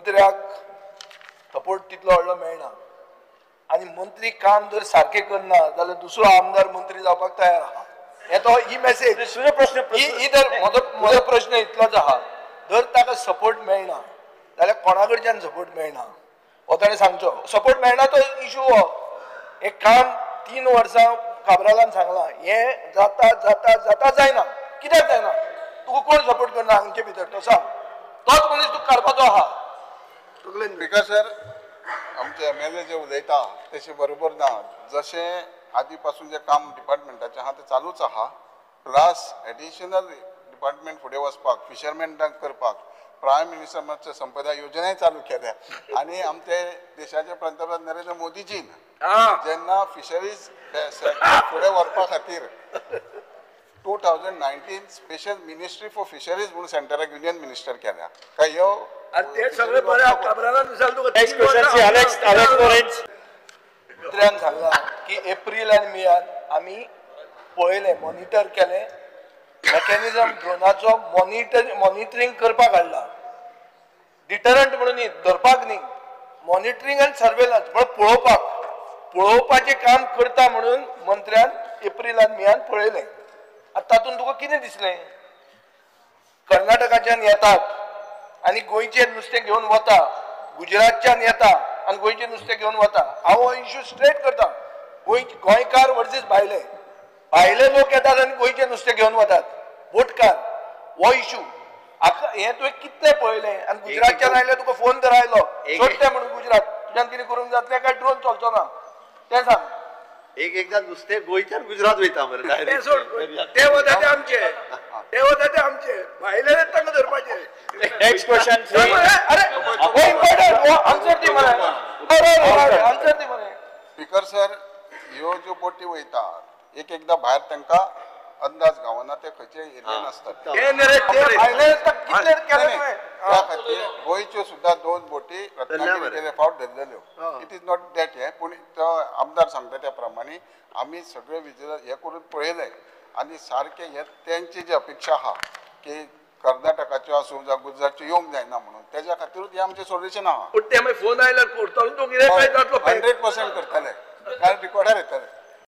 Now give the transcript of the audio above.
मंत्र्याक सपोर्ट तितलो व्हडलो मेळना आनी मंत्री काम जर सारकें करना जाल्यार दुसरो आमदार मंत्री जावपाक तयार आहा. हे तो ही मॅसेज. तुजो प्रश्न ही तर म्हजो प्रश्न इतलोच आहा, जर ताका सपोर्ट मेळना जाल्यार कोणा कडच्यान सपोर्ट मेळना हो ताणें सांगचो. सपोर्ट मेळना तो इशू हो. हें काम 3 वर्सां काब्रालान सांगलां, हें जाता जाता जाता जायना. कित्याक जायना? तुका कोण सपोर्ट करना हांगचे भितर तो सांग. तोच मनीस तुका काडपाचो आहा. स्पीकर सर, आमचे एम एल ए जे उलयता तशें बरोबर ना. जशें आदी पासून जे काम डिपार्टमेंटाचें आहा तें चालूच आहा, प्लस एडिशनल डिपार्टमेंट फुडें वचपाक, फिशरमॅनाक करपाक प्रायम मिनिस्टर मत्स्य संपदा योजनाय चालू केल्या. आनी आमचे देशाचे पंतप्रधान नरेंद्र मोदीजीन जेन्ना फिशरीज फुडें व्हरपा खातीर 2019 स्पेशल मिनिस्ट्री फॉर फिशरीज म्हणून सेंटराक युनियन मिनिस्टर केल्या. काय ह्यो मंत्र्यान सांगला की एप्रील आनी मेयान आमी पळयलें, मॉनिटर केलें, मेकॅनिझम ड्रोनाचो मॉनिटरींग करपाक हाडला. डिटरंट म्हणून न्ही, धरपाक न्ही, मॉनिटरींग आनी सर्वेलन्स म्हळ्यार पळोवपाक, पळोवपाचें काम करता म्हणून मंत्र्यान एप्रील आनी मेयान पळयलें. आतां तातूंत तुका कितें दिसलें? कर्नाटकाच्यान येतात आनी गोंयचें नुस्तें घेवन वता, गुजरातच्यान येता आनी गोंयचें नुस्तें घेवन वता. हांव हो इशू स्ट्रेट करता. गोंयकार वर्सीस भायले, भायले लोक येतात आनी गोंयचें नुस्तें घेवन वतात, बोटकार. हो इशू हें तुवें कितलें पळयलें? आनी गुजरातच्यान आयले तुका फोन तर आयलो सोडटे म्हणून गुजरात, तुज्यान कितें करूंक जातलें काय ड्रोन चलचो ना तें सांग. एक एकदा नुस्तें गोंयच्यान गुजरात वयता मरे, ते वता ते आमचे, ते वता ते आमचे, भायले तांकां धरपाचे. Next question. अरे हो इम्पॉर्टंट, हो आन्सर दी मरे, आन्सर दी मरे. स्पीकर सर, ह्यो ज्यो बोटी वयता एक एकदा भायर तांकां अंदाज गावना ते खंयचे एरियन आसतात. त्या खातीर गोंयच्यो सुद्दां 2 बोटी रत्नागिरी गेले फावट धरलेल्यो. It is not that हें, पूण तो आमदार सांगता त्या प्रमाणे आमी सगळे विजिलन्स हें करून पळयलें आनी सारकें हें तेंची जी अपेक्षा आहा की कर्नाटकाच्यो आसूं जावं गुजरातच्यो येवंक जायना म्हणून, तेज्या खातीरूच हें आमचें सोल्युशन आहा. पूण ते मागीर फोन आयल्यार करतलो तूं कितें काय जातलो? 100% करतले, कारण रिकॉर्डार येतले.